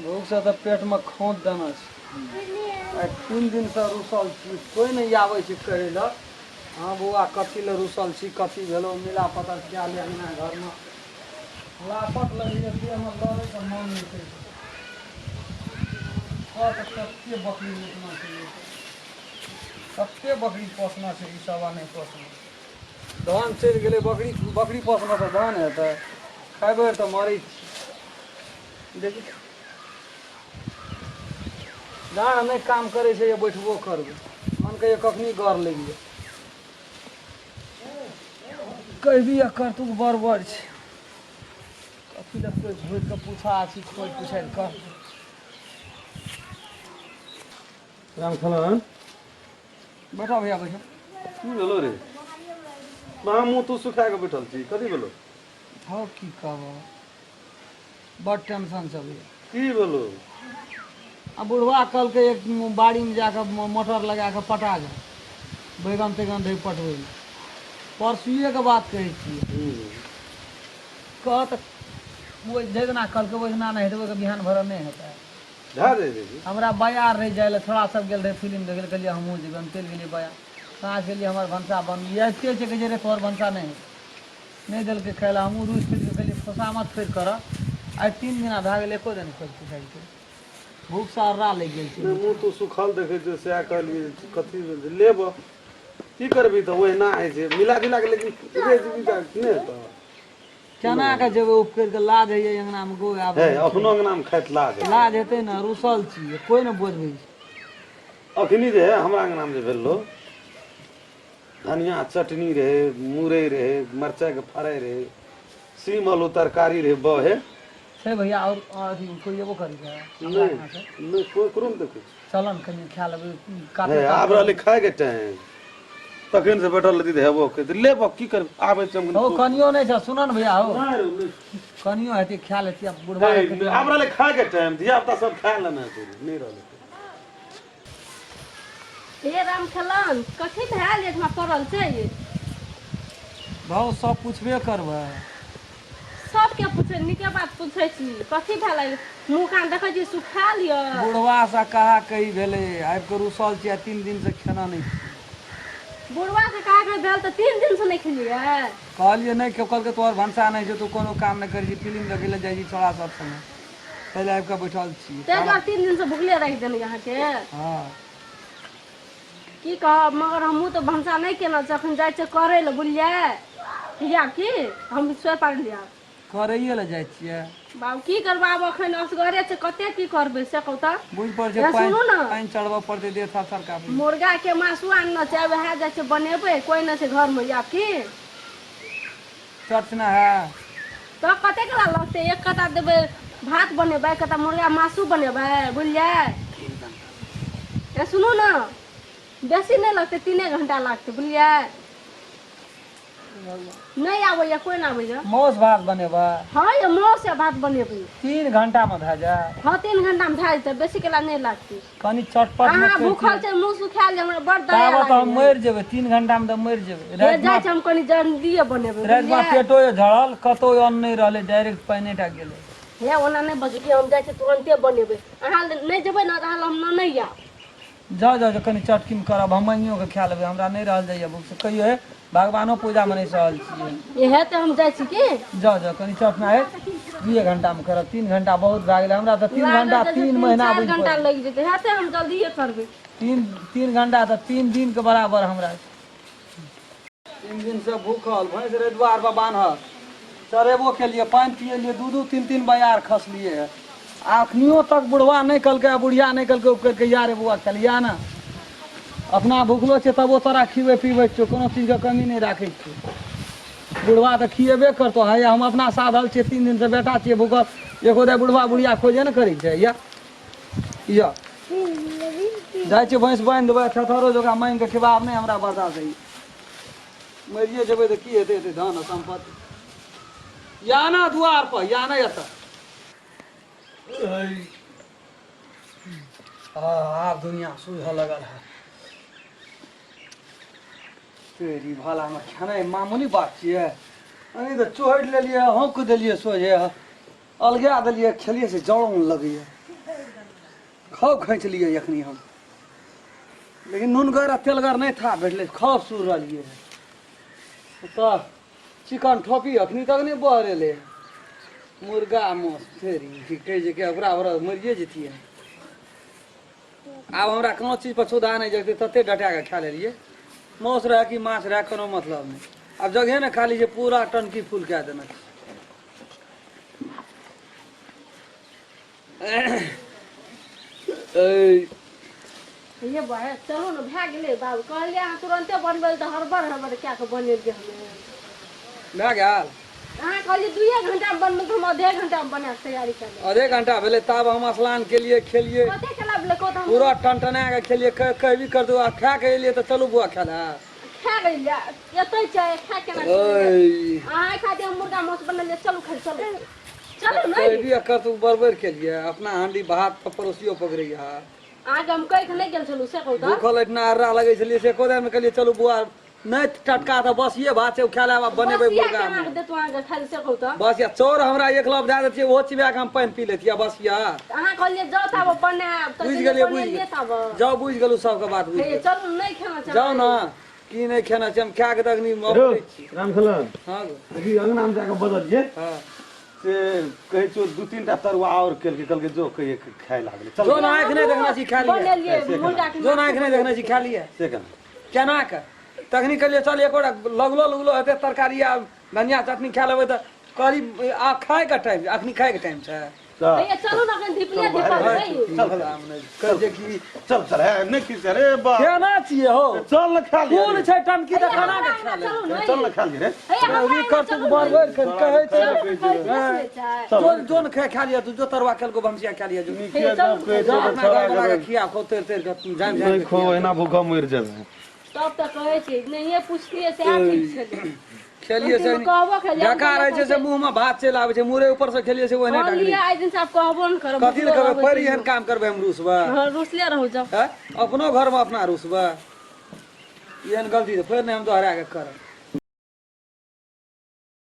भूखसँ तऽ पेटमे खोंत देने छै। आइ 3 दिनसँ रुसल छी, कोइ नहि आबै छै कहै लए, हँ बौआ कथी लए रुसल छी, कथी भेलौ? मिला पतर कए ले अङ्गना घरमे लापत लगैए, देहमे लड़ैके मन नहि करै छै। कह तऽ कते बकरी लूटना छै, कते बकरी पोसना छै, ई सब आ नहि पोसना। धान चलि गेलै, बकरी बकरी पोसना तऽ धान हेतै, खेबै तऽ मरै छी। देखी डाँड़ नहि काम करै छै जे बैठबो करबै, मन कहैए कखनी गर लागि जाय। कहि आ करतूत बड़ बड़ छै। कथी लए कोइ घुरि कऽ पूछा छी, खोज पुछारि कर। राम खेलन। बैठो भैया, बैठो। की भेलो रे? महा मुँह तू सुखा कऽ बैठल छी, कथी भेलो? हौ की कहबो, बड़ टेंशन छै भैया। की भेलो? आ बुढ़वा कहलकै एक बाड़ीमे जाकऽ मोटर लगा कऽ पटा जा, बैगन तैगन रहै पटबै लए। परसुएके बात कहै छियै। कह तऽ ओहि जाहि दिना कहलकै ओहि दिना नहि हेतै, ओहिके बिहान भरऽ नहि हेतै। भए जाइ छै। हमरा बाजार रहै जाइ लए, छोड़ा सब गेल रहै फिल्म देखै लए, कहलियै हमहूँ जेबै। हम चलि गेलियै बाजार, साँझ गेलियै, हमर भनसा बन्द आबिते छै, कहै छै रे तोहर भनसा नहि हेतै, नहि देलकै खाय लए। हमहूँ रुसि फुसि कऽ कहलियै खोसा मत फेर करऽ। आइ 3 दिना भए गेल, एको दिन खोज पुछाइ छै, भूखसँ अर्रा लागि गेल छै। नहि, मुँह तू सुखल देखै छियौ, सएह कहलियै कथी भेल छै? लेबऽ की करबही तऽ ओहिना होइ छै मिला जुला कऽ, लेकिन रे जीबी तऽ नहि हेतौ। केना कऽ जेबै उपकरि कऽ? लाज होइए अङ्गनामे गो आब। हे, अपनो अङ्गनामे खाइत लाज होइ छै। लाज हेतै ने, रुसल छी, कोइ ने बजबै छै। अखनी जे है हमरा अङ्गनामे जे भेल रहो, धनिया चटनी रहै, मुरइ रहै, मरचाइके फड़ै रहै, सीम आलू तरकारी रहै, बहे छै भैया। आओर अथी कोइ एबो करी छै? नहि नहि, कोइ ककरो नहि देखै छी। चल ने कनि खा लेबै। काटे हे, आब रहलै खायके टाइम, तखन से बैठल रहती तऽ हेबो करतै। लेबो की करबै, आबै छी हम। हो कनियो नहि छै, सुन ने भैया, हो नहि रौ, नहि। कनियो हेतै खा लेती आब बुढ़वा। हे, आब रहलै खायके टाइम, धिया पुता सब खा लेने छै, नहि रहलै। हे राम खेलन, कथी भेल जे एहिठमा पड़ल छै? भाव सब पुछबे करबै। सबके पूछै, नीके बात पूछै छी। कथी भेलै? मुँह कान देखै छी सुखायल यऽ। बुढ़वा से कहा कही भेलै, आबि कऽ रुसल छी आ 3 दिन से खेना नहि छी। बुढ़वा से कहा कही भेल तऽ 3 दिन से नहि खेलियै? कहलियै नहि खेब, कहलकै तोहर भनसा नहि छौ, तू कोनो काम नहि करै छी, फिल्म देखै लए जाइ छी छोड़ा सब संगे, पहिले आबि कऽ बैठल छी। ताहि दुआरे 3 दिन से भुखले राखि देने अहाँके? हँ। की कहब, मगर हमहूँ तऽ भनसा नहि केलहुँ छी, अखन जाइ छियै करै लए, बुझलियै? या की हम स्वयं पारि लिअ। करैए लए जाइ छियै। बाबू की करबै आब, अखन असगरे छै, कते की करबै से कहू तऽ। बुझि पड़ै छै हे, पानि सुनू ने। पानि चढ़बऽ पड़तै, देह थर थर काँपै। मुर्गा के मासु आनने छै, वएह जाइ छै बनेबै, कोइ नहि छै घरमे, या की चर्च ना है। तऽ कते कला लगतै? एक कटा देबै भात बनेबै, एक कटा मुर्गा मासु बनेबै, बुझलियै? ए सुनू ने, बेसी नहि लगतै, 3 घंटा लगतै, बुझलियै? नहि आबैया, कोइ नहि आबैया। मासु भात बनेबै? हँ यौ, मासु या भात बनेबै। 3 घंटामे भए जाय? हँ, 3 घंटामे भए जेतै, बेसी कला नहि लागतै। कनि चटपट अहाँ भूखल छै, मुँह सुखायल छै, हमरा बड़ दया ताबत हम लागैया। मरि जेबै, 3 घंटामे तऽ मरि जेबै। हे रातिमे जाइ छै, हम कनि जल्दिए बनेबै, रातिमे बुझलियै? पेटो झड़ल, कतौ अन्न नहि रहलै, डायरेक्ट पानिए टा गेलै। हे ओना नहि बजै कि हम जाइ छियै तुरन्ते बनेबै। अहाँ नहि जेबै ने तऽ अहाँ लग हम नहि आयब। जाउ जाउ जाउ, कनि चटकीमे करब, हम माइयोके खा लेबै, हमरा नहि रहल जाइए भूखसँ। कहियो हे भगवानो पूजामे नहि सहल छियै। इएह तऽ हम जाइ छी की। जाउ जाउ, कनि चटना हे 2 घंटामे करब, 3 घंटा बहुत भए गेलै हमरा तऽ। 3 लागल घंटा जाइ छै 3 3 महीना 4 बुझि घंटा पड़ै। लागि जेतै, हेतै, हम जल्दिए करबै। 3 घंटा तऽ 3 दिनके बराबर हमरा। 3 दिनसँ भूखल, भैंस रहै दुआर पर बान्हल, चरेबो केलियै, पानि पियलियै, 2-2 3-3 बयार खसलियै हँ, आ अखनियो तक बुढ़वा नहि कहलकै आ बुढ़िया नहि कहलकै उपकरि कऽ, या रे बौआ खेलिया ने। अपना भुखलो छै तबो तोरा खिबै पीबै छियौ, कोनो चीजके कमी नहि राखै छियौ। बुढ़वा तऽ खिएबे करतौ। हैया हम अपना साधल छियै, 3 दिनसँ बेटा छियै भूखल, एको दे बुढ़वा बुढ़िया खोजे ने करै छै। या या जाइ छियै भैंस बान्हि देबै, थेथरो जकाँ माँगि कऽ खेबै, आब नहि हमरा बर्दाश्त होइए। मरिए जेबै तऽ की हेतै एते धन आ सम्पत्ति? या ना दुआर पर या नहि एतऽ। आब दुनिया सूझऽ लगल है। तेरी भलामे खेनाइ मामूली बात छियै? अरे तऽ चोहरि लेलियै, हौंक देलियै, सोझे अलगा देलियै, खेलियै से जड़ौन लगैए। खूब खींच लिए अखनी हम, लेकिन नूनगर आ तेलगर नहीं था भेटलै, खूब सुर रहलियै। तऽ चिकन ठोपी अखनी तक नहीं बहरेलै। मुर्गा मांस फेर ई कहै छै कि ओकरा ओकरा मरिए जैतियै। आब हमरा कोनो चीज पर क्षुधा नहि जगतै, तते डटा कऽ खा लेलियै। मांस रहए कि माछ रहए कोनो मतलब नहि, आब जगहे ने खाली छै, पूरा टंकी फुल कए देने छै। ये बहे चलू ने, भए गेलै बाबू। कहलियै अहाँ तुरन्ते बनबै लए तऽ हड़बड़ हड़बड़ कए कऽ बनेलियै हमे। भए गेल। अहाँ कहलियै दुइए घंटामे बनबै, तऽ हम आधे घंटामे बना कऽ तैयारी कऽ लेब। आधे घंटा भेलै तब हम स्नान केलियै, खेलियै। कते केला भेलै कहू तऽ? हम पूरा टनटना कऽ खेलियै। कहबी कर दू, आ खा कऽ एलियै तऽ चलू बौआ खाय लए। खा गेलियै, एतै छै खा केना? ओय अहाँ खातिर हम मुर्गा मांस बनेलियै। चलू खाइ, चलू चलू ने। कहबी कर तू, बरबर केलियै अपना हांडी भात तऽ पड़ोसियो पकड़ैया। अहाँके हम कहि कऽ नहि गेल छलहुँ से कहू तऽ? भूखल एतना अर्रा लगै छलियै से कोदामे कहलियै चलू बौआ, नहि टटका तऽ बसिए भात छै, ओ खाय लए बनेबै। बसिया मुर्गा केना कऽ देतहुँ अहाँके खाइ लए से कहू तऽ? बस या चाउर हमरा एक लब दए दैतियै, ओहो चिबा कऽ हम पानि पी लैतियै बसिया। अहाँ कहलियै जाउ ताब बनायब तऽ। बुझि गेलियै, बुझि बनेलियै ताब। जाउ, बुझि गेलहुँ, सबके बात बुझि हे गेलहुँ। चलू, नहि खेना छै। जाउ ने, की नहि खेना छै? हम खा कऽ तखनी रौ अबै छी। रामखेलन। हँ गो। देखी, अंगनामे जाकऽ बजलियै। हँ। से कहै छियौ, दू तीन टा तरुआ आओर केलकै, कहलकै जो कहिये खाय लागलै, चल। जो ने, आँखि नहि देखने छी, खा लिअ। बनेलियै मुर्गा के। जो ने, आँखि नहि देखने छी, खा लिअ। से केना? केना कऽ तखनी कहलियै चल एकोटा लगलो लगलो हेतै तरकारी आ धनिया चटनी खा लेबै, तऽ कहली आब खायके टाइम, अखनी खायके टाइम छै। चल। हे चलू ने, अखन धिपले धिपल है। चल। कहै छै कि चल चल, हे नहि खींच रे बा। केना छियै हो? चल ने, खा लिअ। कोन छै टनकी तऽ खाना के खा ले। चलू ने। चल ने, खा लिअ रे। हे हमरा ई कर तू, बरबर कर कहै छै। चलू। जोन जोन खा खा लिअ तू, जो तरुआ खेलको भमसिया खा लिअ जो। नीके गप कहै जो छै। अपना घर बना के खिया खो, तेर तेर के जाम जाम नहि के खो, खिया। एना भूखा मरि जेबै। तब तऽ कहै छी नहिये पुछलियै, सएह ठीक छलै। खेलियै से अंतिममे कहबो केलियै, हम ढका रहै छै से मुँह में भात चलि आबै छै, मुरे ऊपर से खेलियै से ओहने कहलियै ढकली। आइ दिन से आब कहबो ने करब। कथी लए कहबै? फेर एहन काम करबै हम रुसबै? हँ, रुसले रहू जब। हैं? अपनो घरमे अपना रुसबै? एहन गलती तऽ फेर नहि हम दोहरा के करब।